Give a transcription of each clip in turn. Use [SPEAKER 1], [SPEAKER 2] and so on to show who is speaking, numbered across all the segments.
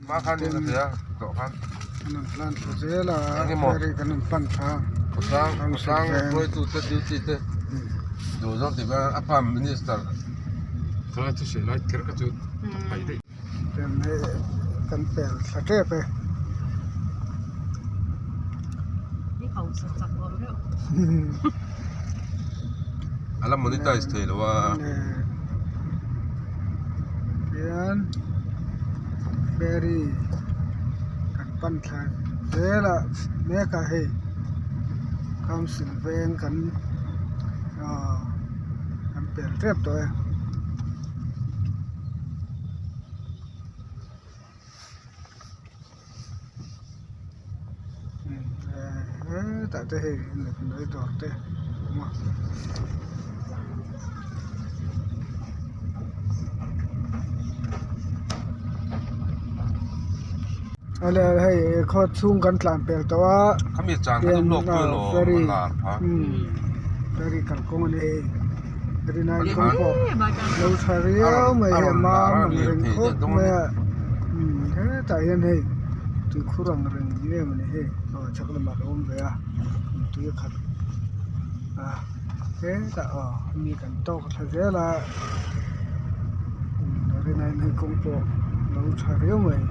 [SPEAKER 1] An rawn tlan thla zel a ferry kan rawn pan thla kan pel thla tep e.
[SPEAKER 2] A la monetize thei lo a.
[SPEAKER 1] Tihian ferry kan pan thla zel a mek a hei council veng kan aaa kan pel tep tawh e. Hetah te hei natnawi dawr te a awm a. Awle hei khaw chhung kan tlan pel tawh a ferry ferry kalkawng a ni hei rinai kawng pawh lo tha riau mai hei a mam ang reng khawp mai a hetah hian hei tuikhur ang reng em a ni hei aw chhak lamah a lo awm ve a tui a khat a hetah aw mi kan tawk thla zel a rinaiin hei kawng pawh lo tha riau mai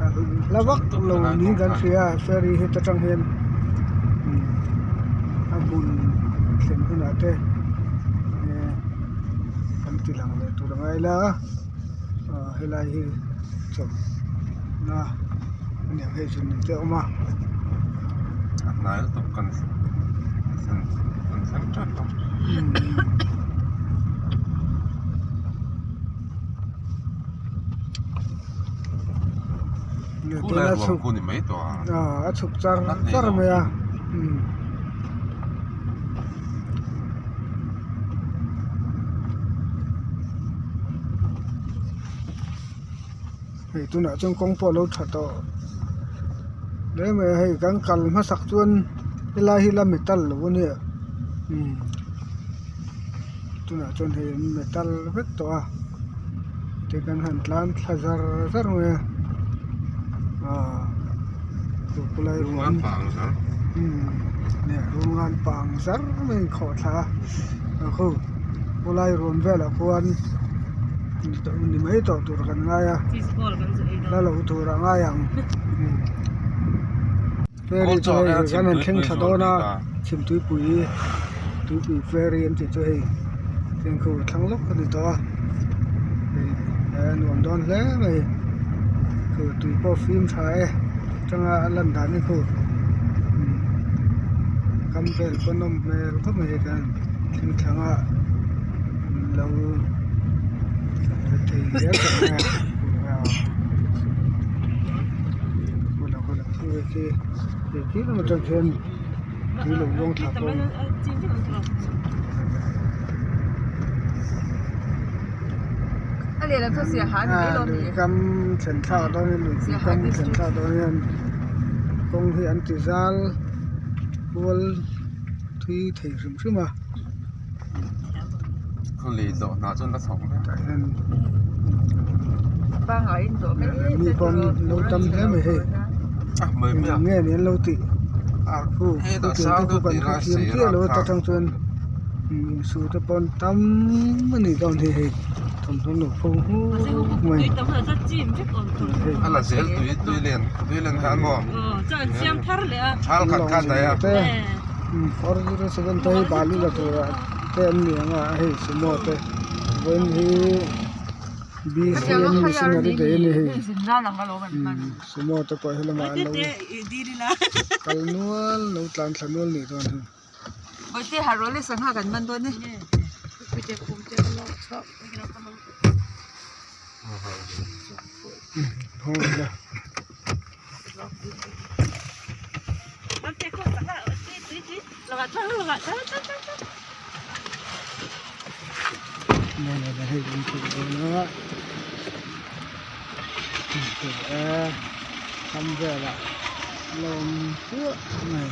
[SPEAKER 1] a hla vak lo niin kan hria a ferry heta tang hian a hmun thlen hunah te kan ti lang leh tur a ngai la aw helai hi chawlhna a ni ang hei chu ni te a awm a.
[SPEAKER 2] A hnai lutuk kan kan thleng tep tawh. Khu lai ruam khu ni mai tawh a.
[SPEAKER 1] A chhuk char char mai a. Hei tunah chuan kawng pawh a lo tha tawh hle mai a hei kan kal hmasak chuan helai hi la metal lo a nia umm tunah chuan hei an metal vek tawh a tikhan han tlan thla zar zar mai a aaa khawlai ruam umm rungan pang zar mai a inkhawh thla a khu khawlai ruam velah khuan. Ni mai tawh tur kan ngai a la lo tur a ngai ang ferry chu hei kan han thleng thla dawn a chhimtuipui tuipui ferry an tih chu hei fimkhur thlang lawk a ni tawh a hei a nuam dawn hle mai khu tui pawh fim tha e atanga a lan dan hi khu kam vel pawh nawm hmel khawp mai hei kan thleng thlang a lo. Kam thlen thlak dawn hian lui kam thlen thlak dawn hian kawng hi an ti zal kual thui thei hrim hrim a. Mi pawn lo tam hle mai hei eng nge ni an lo tih khu tiang te khu kan hrethiam chiah lo ta tang chuan insu te pawn tam a nih dawn hi hei thawmhnaw lo pho huk mai 407 te hi balu la turah te an ni ang a hei sumo te vawiin hi bcm missionary day a ni hei sumo te pawh helamah an lo kal nual lo tlan thla nual nih dawn hi. Hei kan chhuk dawn a e kam velah a lo awm chiah mai.